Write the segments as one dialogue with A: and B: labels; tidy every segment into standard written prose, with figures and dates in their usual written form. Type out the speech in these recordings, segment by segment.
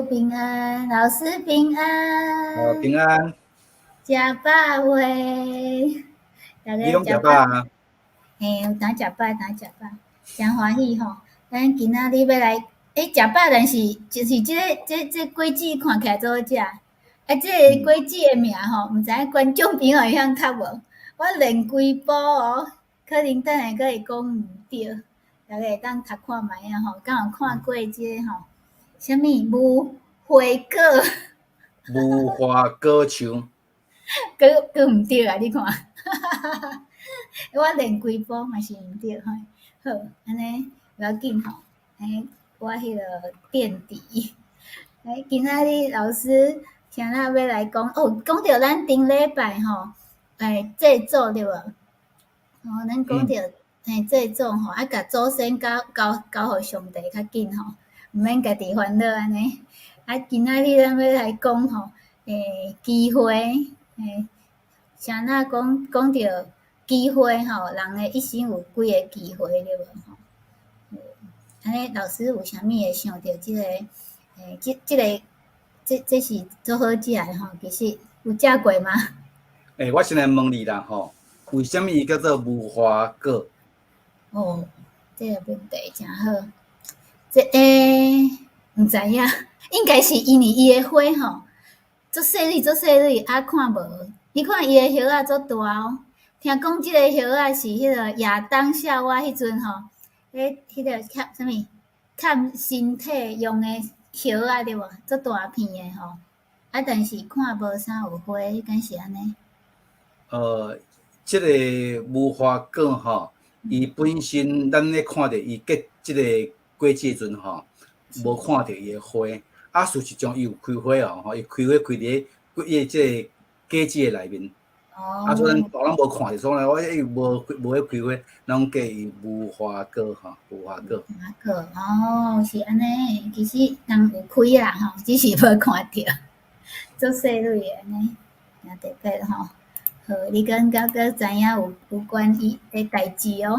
A: 平安，老師平安。
B: 哦，平安。
A: 食飽未？大
B: 你攏食飽啊？
A: 嘿，有當食飽，當食飽，誠歡喜吼。咱今仔日欲來，欸，食飽，但是就是這个這這果子看起來足好食。啊，這個果子的名吼，毋知影觀眾朋友會曉讀無？我練幾步哦，可能等下閣會講毋著，大家會當讀看覓仔吼，敢有看過這个吼？啥物無花果？
B: 無花果樹。
A: 閣閣毋著啊！你看，我練幾步嘛是毋著吼。好，按呢無要緊吼。欸，我彼个墊底。欸，今仔日老師啥仔欲來講？哦，講著咱頂禮拜吼，欸，祭祖對無？哦，咱講著欸祭祖吼，愛共祖先交交交予上帝較緊吼，毋免家己煩惱按呢。啊，今仔日咱欲來講吼，欸，機會，欸，啥仔講講著機會吼，人的一生有幾个機會對無吼？按呢，老師有啥物會想著這个？欸，這這个這這是足好食的吼，其實有食過嗎？
B: 欸，我先來問你啦吼，為啥物伊叫做無花果？
A: 哦，這个問題誠好。這欸，毋知影，應該是因為伊的花吼，足細蕊足細蕊，啊看無，你看伊的葉仔足大哦。聽講這个葉仔是彼个亞當夏娃彼陣吼，咧彼个砍啥物砍身體用的葉仔對無？足大片的吼，啊，但是看無啥有花，敢是按呢？
B: 這个無花果吼，伊本身咱咧看著伊結這个果子的時陣吼，無看著伊的花。啊，事實上伊有開花哦，吼，伊開花開佇咧伊的這个果子的內面。
A: 哦。
B: 啊，所以咱攏無看著，所以我伊無無咧開花，咱叫伊無花果吼，無花果。
A: 無花果哦，是按呢，其實人有開啦吼，只是無看著，足細蕊的按呢，誠特別吼。好，你感覺閣知影有有關伊的代誌哦。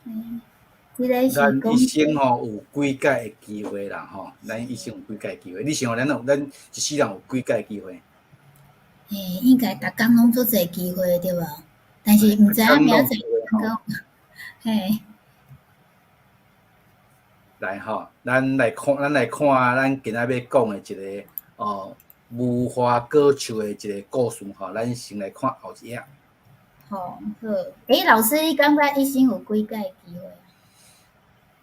A: 嗯，這个是
B: 咱一生吼有幾擺的機會啦吼，咱一生有幾擺機會。你想咱有咱一世人有幾擺機會？
A: 欸，應該逐工攏足濟機會對無？但是毋知影明仔載講，嘿。
B: 來吼，咱來看，咱來看，咱今仔欲講的一个哦，無花果樹的一个故事吼，咱先來看後一頁。
A: 好，好。欸，老師，你感覺一生有幾擺機會？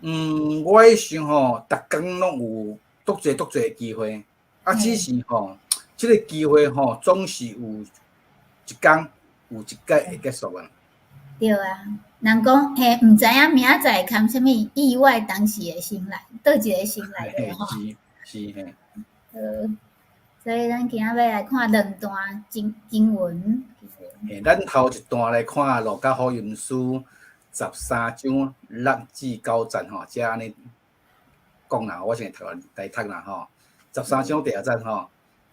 B: 嗯，我想吼，逐工攏有足濟足濟機會，啊，只是吼，這个機會吼，總是有一工有一擺會結束啊。
A: 對啊，人講嘿，毋知影明仔載會含啥物意外，當時會先來，佗一个先來的吼。
B: 是是嘿。
A: 好，所以咱今仔欲來看兩段經經文。
B: 嘿，咱頭一段來看《路加福音書》13章6至9節吼，這按呢講啦，我先讀來讀啦吼。十三章第二節吼，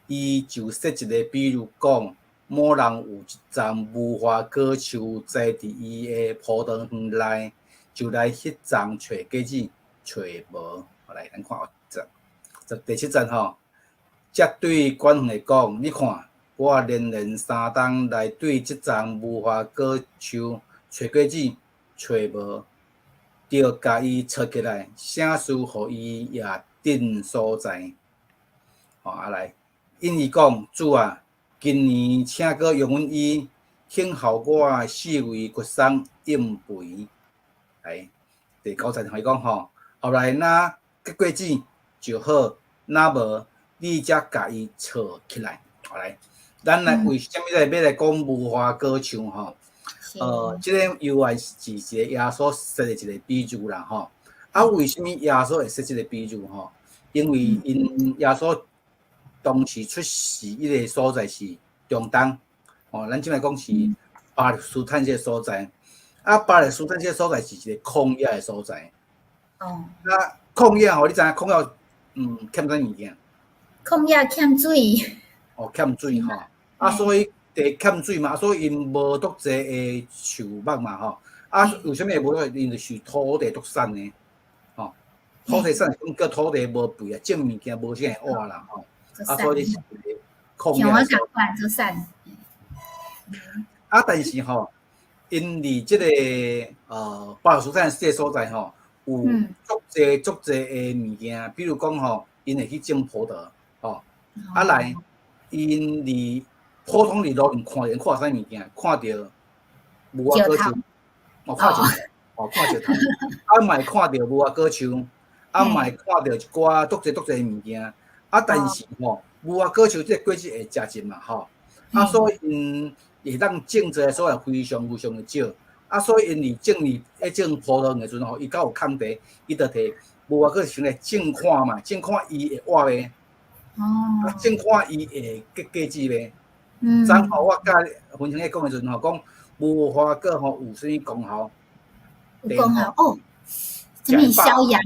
B: 伊就設一个比喻講，某人有一叢無花果樹栽佇伊的葡萄園內，就來彼叢揣果子，揣無。來，咱看後節，十第七節吼，才對管園的講：你看，我連連3冬來對這叢無花果樹揣果子，揣無，著共伊鑿起來，省事予伊也鎮所在。吼，啊來，應伊講：主啊，今年請閣容忍伊，肯予我四圍掘鬆壅肥。來，第九節伊講吼，後來若結果子就好，若無，你才共伊鑿起來。好來，咱來為啥物來欲來講無花果樹吼？這个猶原是一个耶穌設的一个比喻啦吼。啊，為啥物耶穌會設這个比喻吼？因為𪜶耶穌當時出世彼個所在是中東，吼，咱這擺講是巴勒斯坦這个所在。啊，巴勒斯坦這个所在是一個曠野的所在。
A: 哦。
B: 啊，曠野吼，你知影曠野欠啥物件？
A: 曠野欠水。
B: 哦，欠水吼。啊，所以地欠水嘛，所以𪜶無足濟的樹木嘛吼。啊，為啥物會無？𪜶就是土地足瘦的，吼，土地瘦是講叫土地無肥啊，種物件無啥會活啦吼。啊，所以是一個空
A: 像我仝款做瘦。
B: 啊，但是吼，𪜶佇這个巴勒斯坦這个所在吼，有足濟足濟的物件，比如講吼，𪜶會去種葡萄，吼，啊來，𪜶佇普通佇路面看見看啥物件，看著無花果樹，哦，看石頭，哦，看石頭，啊嘛會看著無花果樹，啊嘛會看著一寡足濟足濟物件，啊，但是吼，無花果樹這個果子會食進嘛，吼，啊，所以𪜶會當種植的所在非常非常的少，啊，所以𪜶佇種佇咧種葡萄園的時陣吼，伊較有空地，伊就提無花果樹來種看覓，種看伊會活袂？啊，種看伊會結果子袂？昨昏我佮分享咧講的時陣吼，講無花果吼有啥物功效？
A: 有功效哦，啥物消炎？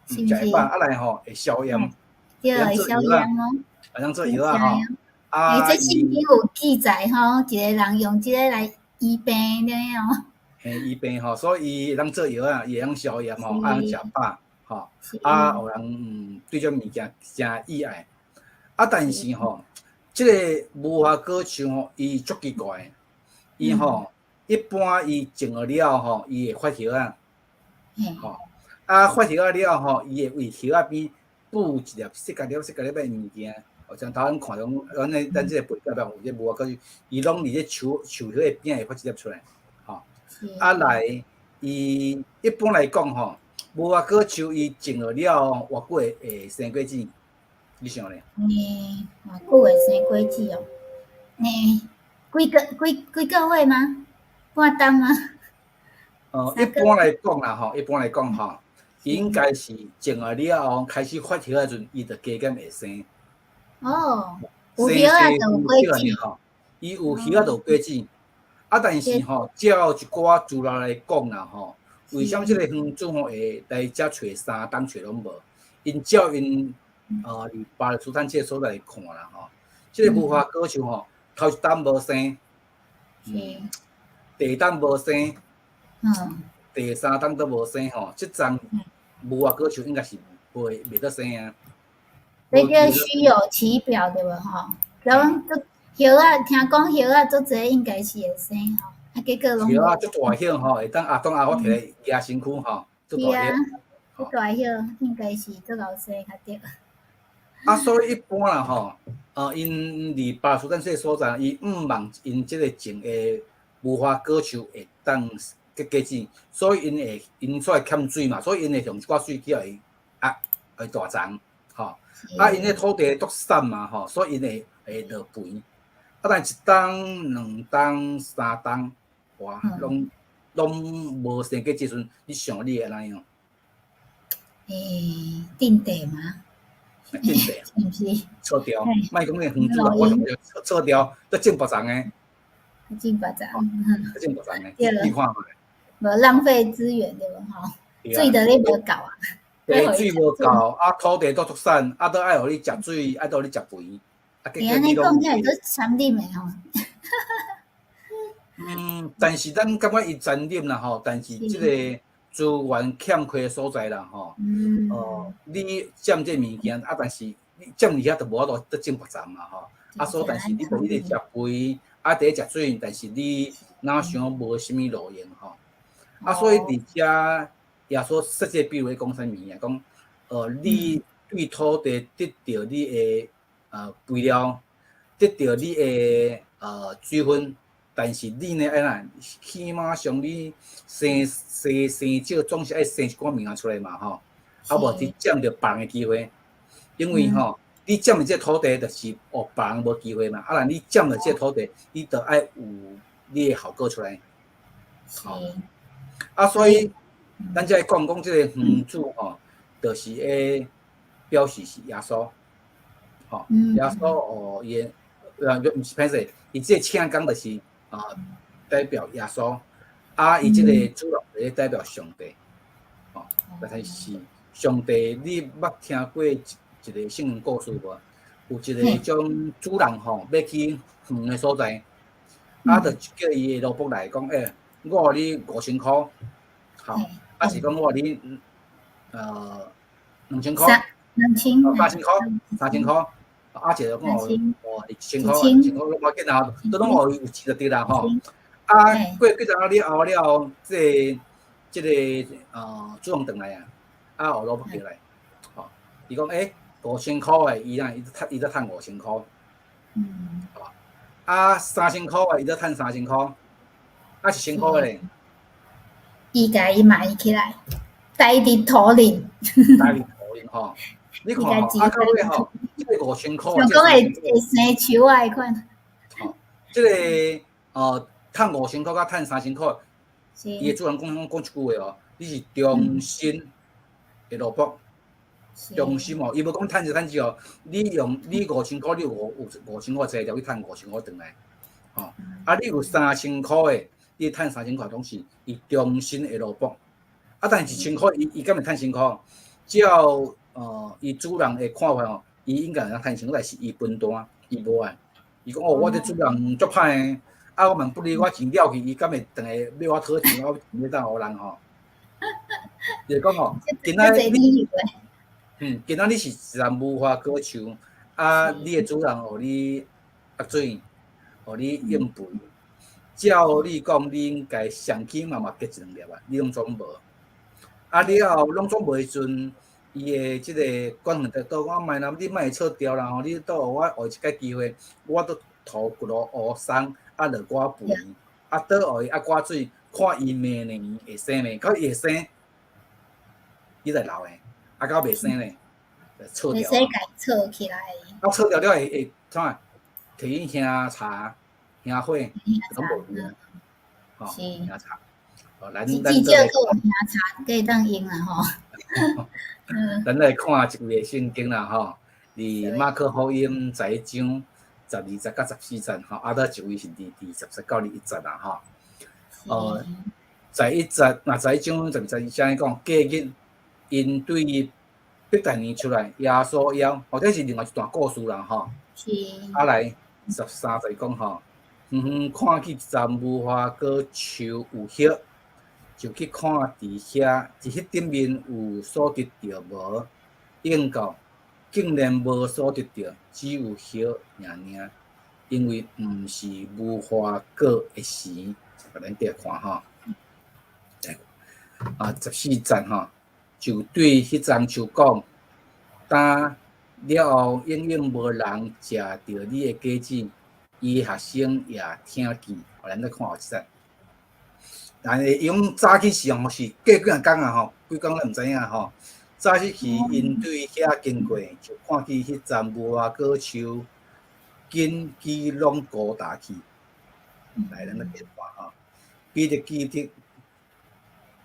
A: 是毋是？
B: 食會飽啊來吼會消炎。
A: 對，會消炎哦。
B: 會當做藥仔吼。
A: 啊，欸，這聖經有記載吼，一個人用這个來醫病的哦。
B: 嘿，醫病吼，所以伊會當做藥仔，伊會當消炎吼，啊，食飽吼，啊，予人對這物件誠意愛。啊，但是吼，這个無花果樹吼，伊足奇怪，伊吼一般伊種落了吼，伊會發葉仔，吼，啊，發葉仔了吼，伊會為葉仔邊布一粒細個粒、細個粒的物件。哦，像頭先看講，咱這個背景有這無花果樹，伊攏佇咧樹樹葉的邊會發一粒出來，吼。啊來，伊一般來講吼，無花果樹伊種落了後，偌久會生果子？你想咧？
A: 欸，偌久會生果子哦？欸，幾個幾幾個月嗎？半冬嗎？
B: 哦，一般來講啦吼，一般來講吼，應該是種落了後開始發葉的時陣，伊就加減會生。
A: 哦，有葉仔就有果子。
B: 伊有葉仔就有果子。啊，但是吼，照一寡資料來講啦吼，為啥物這個園主吼會來遮揣三冬揣攏無？𪜶照𪜶佇巴勒斯坦這個所在來看啦吼，這個無花果樹吼，頭一冬無生，第二冬無生，第三冬都無生吼，這叢無花果樹應該是袂得生啊。
A: 這叫虛有其表對無吼？講這葉仔，聽講葉仔足濟，應該是會生吼，啊結果攏
B: 葉仔足大葉吼，會當阿當阿我提來壓身軀吼，足大葉。
A: 足大葉應該是足𠢕生較對。
B: 啊，所以一般啦吼，𪜶佇巴勒斯坦這個所在，伊毋望𪜶這個種的無花果樹會當結果子，所以𪜶會𪜶出來欠水嘛，所以𪜶會用一寡水去予伊壓會大叢，吼。啊，𪜶的土地足瘦嘛，吼，所以𪜶會會落肥。啊，但一冬、兩冬、三冬，哇，攏攏無生果子時陣，你想你會按怎樣？
A: 欸，鎮地嗎？
B: 鎮地，
A: 是毋是？
B: 錯掉，莫講那園主啦，我想錯錯掉，閣種別叢的。
A: 種別叢，
B: 閣種別叢的，你看覓。
A: 無浪費資源對無吼？水都咧無夠啊。
B: 對，水無夠，啊，土地都足瘦，啊，都愛予你食水，愛予你食肥。啊，
A: 欸，按呢講起來足殘忍的吼。
B: 嗯，但是咱感覺伊殘忍啦吼，但是這個資源欠缺的所在啦吼，哦，你佔這物件啊，但是你佔佇遐就無法度閣種別叢嘛吼，啊，所以但是你無彼個食肥，啊，佇咧食水，但是你若想無啥物路用吼，啊，所以佇遮耶穌設這個比喻講啥物件？講，你對土地得著你的肥料，得著你的水分，但是你呢愛怎？起碼上你生生生少，總是愛生一寡物件出來嘛吼，啊無你佔著別人的機會，因為吼，你佔著這個土地，就是予別人無機會嘛。啊，若你佔著這個土地，你就愛有你的效果出來。吼，啊，所以咱才會講講這個園主吼，就是會表示是耶穌，吼，耶穌哦，伊的毋是歹勢，伊這個請工就是啊，代表耶穌，啊，伊這個主人就是代表上帝，吼，但是上帝，你捌聽過一一個聖經故事無？有一個種主人吼，欲去遠的所在，啊，就叫伊的奴僕來講，欸，我予你5000箍，吼，啊是講我予你2000箍，
A: 2000，3000
B: 箍，3000箍，啊，一个讲哦，1000箍，1000箍攏無要緊啊，都攏予伊有錢就對啦吼。啊，過幾陣了後了後，這個主人轉來啊，啊，予蘿蔔叫來，吼，伊講欸，五千箍的，伊若伊才趁5000箍，啊，3000箍的，伊才趁三千箍，啊，1000箍的咧？
A: 伊共伊埋起來，刣佇土裡，
B: 刣佇土裡吼，你看吼，啊，到尾吼，這個五千箍，
A: 像講會生樹仔彼款。
B: 吼，這個趁5000箍佮趁三千箍，伊的主人講講一句話哦，你是忠心的奴僕，忠心哦，伊無講趁少趁少哦，你用你五千箍，你有五千箍材料去趁五千箍轉來，吼，啊，你有三千箍的，你趁三千箍攏是伊忠心的奴僕，啊，但是1000箍，伊敢會趁千箍？照伊主人的看法吼，伊應該會當趁千箍，但是伊分擔，伊無愛，伊講哦，我這主人足歹的。啊！我問不理我錢了去，伊敢會轉來欲我討錢？我錢欲當予人吼？就是講吼，今仔你，今仔你是一叢無花果樹，啊，你的主人予你壓水，予你用肥，照理講你應該上起碼嘛結一兩粒啊，你攏總無。啊，了後攏總無的時陣，伊的這個管園就講，莫啦，你莫會錯調啦吼，你倒予我予一擺機會，我都塗骨碌烏松。啊，落寡肥，啊，倒予伊壓寡水，看伊明年會生袂？到伊會生，伊就留的，啊，到袂生咧，就鍥掉。
A: 會使共鍥起來。
B: 啊，鍥掉了會創啥？提去香柴、香火，攏無去啊。吼，香柴。哦，咱
A: 至少閣有香柴會當用啦吼。
B: 咱來看一位聖經啦吼，佇馬可福音11章12節到14節吼，啊，閣一位是佇20節到21節啦吼。哦，11節，若11章12節是按呢講，過日𪜶對伯大尼出來，耶穌枵，哦，這是另外一段故事啦吼。啊來13節講吼，遠遠看見一叢無花果樹有葉，就去看佇遐，佇彼頂面有所得著無？應到竟然無所得著，只有葉爾爾，因為毋是無花果的時。咱繼續看吼。啊，14節吼，就對彼叢樹講：今了後永遠無人食著你的果子。伊學生也聽見，咱來看後一節。但是伊講早起時吼是過幾若工啊吼，幾工咱毋知影吼。早起去𪜶對遐經過，就看見彼叢無花果樹根基攏枯焦去。來，咱來看吼，彼得記得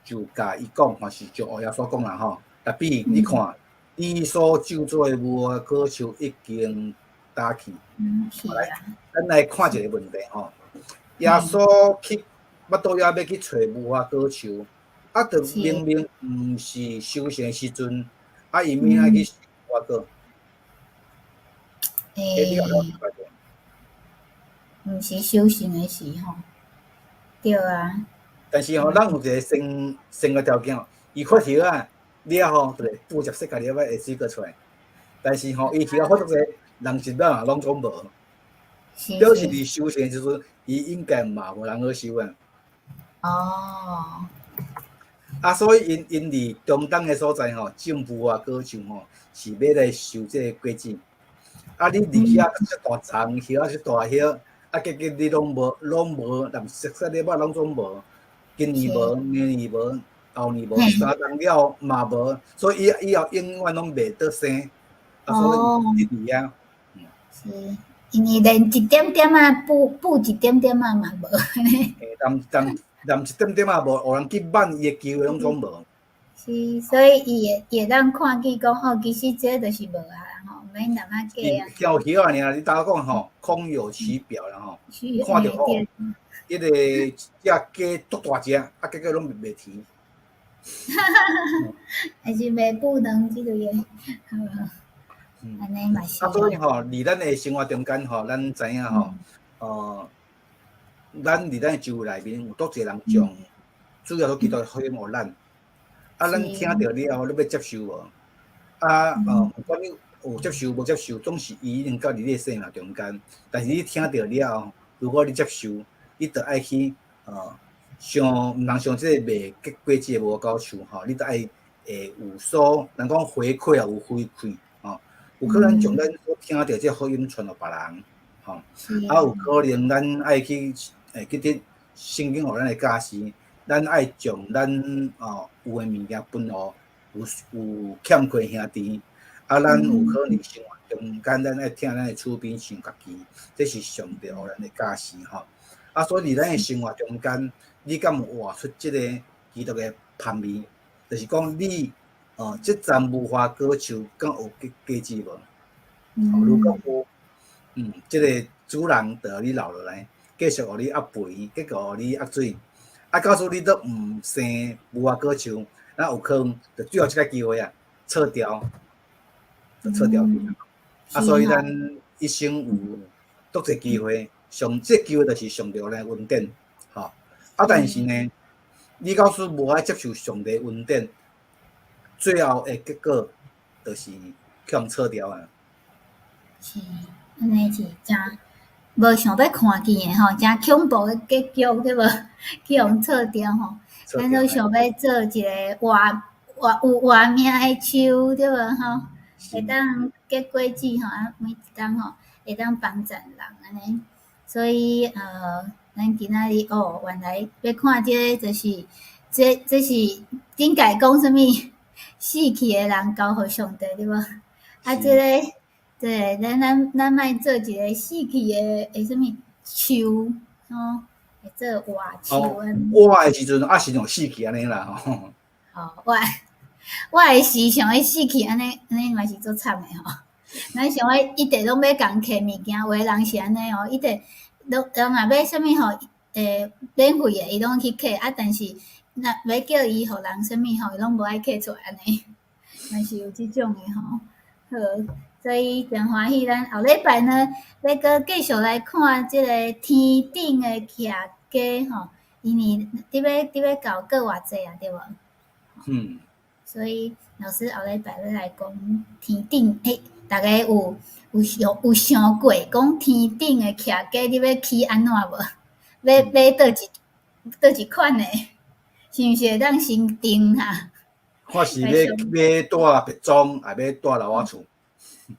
B: 就共伊講，嘛是就予耶穌講啦吼。拉比，你看，你所咒詛的無花果樹已經焦去。來，咱來看一個問題吼。耶穌去腹肚枵欲去揣無花果樹，啊，著明明毋是收成的時陣，啊，伊物愛去收無花果？
A: 欸，毋是收成的時吼，對啊。
B: 但是吼，咱有一個先決條件，伊發葉仔了後，就會負責說家己欲會水果出來。但是吼，伊葉仔發足濟，人一擺嘛攏總無，表示佇收成的時陣，伊應該嘛無人好收啊。啊，所以𪜶佇中東的所在吼，種無花果樹吼，是欲來收這個果子。啊，你佇遐遮大叢葉仔遮大葉，啊，結果你攏無，攏無，連熟悉禮拜攏總無，今年無，明年無，後年無，三冬了嘛無，所以以後永遠攏袂得生。啊，所以佇遐。
A: 是，因為連一點點仔補補一點點仔嘛無。
B: 嘿，連一點點仔無，予人去挽伊的機會攏總無。
A: 是，所以伊會當看見講哦，其實這就是無啊，吼，毋免踮遐計啊。
B: 有葉仔爾，你頭講吼，空有其表啦吼，看著吼，彼個只雞足大隻，啊，結果攏袂甜。
A: 還是袂不能這類的，按呢嘛是。
B: 啊，所以吼，佇咱的生活中間吼，咱知影吼，咱佇咱的周圍內面有足濟人將主耶穌基督福音予咱，啊，咱聽著了後，你欲接受無？啊，毋管你有接受無接受，總是伊已經到佇你的生命中間。但是你聽著了後，如果你接受，你著愛去想，毋通像這个袂結果子的無花果樹吼，你著愛會有所，人講回饋啊，有回饋吼。有可能將咱所聽著這福音傳予別人，吼。啊，有可能咱愛去會記得聖經予咱的教示，咱愛將咱有的物件分予有欠缺兄弟。啊，咱有可能生活中間，咱愛疼咱的厝邊像家己，這是上帝予咱的教示吼。啊，所以佇咱的生活中間，你敢有活出這個基督的芳味？就是講你這叢無花果樹敢有結果子無？如果無，這个主人就予你留落來，繼續予你壓肥，繼續予你壓水。啊，假使你都毋生無花果樹，那有可能就最後這个機會啊，撤掉，就撤掉去。啊，所以咱一生有足濟機會，上這個機會就是上帝予咱的恩典，吼。啊，但是呢，你假使無愛接受上帝恩典，最後的結果就是去予撤掉啊。
A: 是，按呢是誠無想欲看見的吼，誠恐怖的結局對無？去予撤掉吼，咱攏想欲做一个活活有活命的樹對無吼？會當結果子吼，啊，每一工吼會當幫贊人按呢。所以咱今仔日哦，原來欲看這个就是這是頂擺講啥物死去的人交予上帝對無？啊，這个對，咱莫做一个死去的啥物樹吼，會做活樹按呢。
B: 活的時陣也是像死去按呢啦吼。
A: 哦，我的時想欲死去按呢，按呢嘛是足慘的吼。咱想欲一直攏欲共摕物件，有的人是按呢哦，一直攏人若欲啥物吼，免費的伊攏去摕，啊，但是若欲叫伊予人啥物吼，伊攏無愛摕出來按呢，嘛是有這種的吼。好，所以誠歡喜，咱後禮拜呢，欲閣繼續來看這個天頂的徛家吼，因為佇欲教閣偌濟啊，對無？
B: 嗯。
A: 所以老師後禮拜欲來講天頂，欸，逐家有想過講天頂的徛家，你欲起按怎無？欲買佗一款的，是毋是會當先訂哈？
B: 看是欲欲住別莊，抑欲住老仔厝？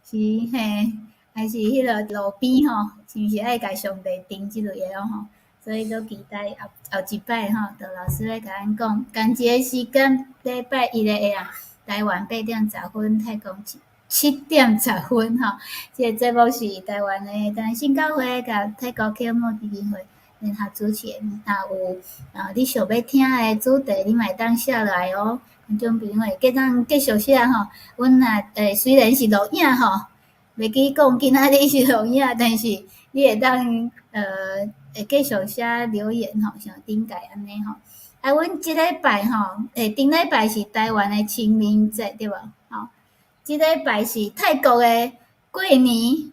A: 是嘿，還是彼个路邊吼，是毋是愛共上帝訂這類的吼？所以都期待後後一擺吼，杜老師欲共咱講，仝一个時間，禮拜一的下啊，台灣8點10分，泰國7點10分吼。這个節目是台灣的台灣新教會佮泰國啟摩基金會聯合主持的。若有啊，你想欲聽的主題，你嘛會當寫落來哦。觀眾朋友會當繼續寫吼。阮若雖然是錄影吼，袂記講今仔日是錄影，但是你會當會繼續寫留言吼，像頂擺按呢吼。啊，阮這禮拜吼，頂禮拜是台灣的清明節對無？吼，這禮拜是泰國的過年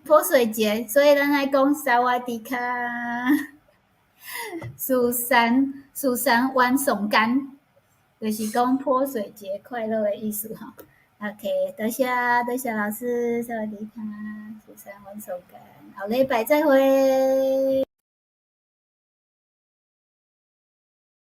A: 潑水節，所以咱愛講 สวัสดีค่ะ，สุขสันต์ สุขสันต์วันสงกรานต์，就是講潑水節快樂的意思吼。OK，多謝多謝老師，สวัสดีค่ะ，สุขสันต์วันสงกรานต์，後禮拜再會。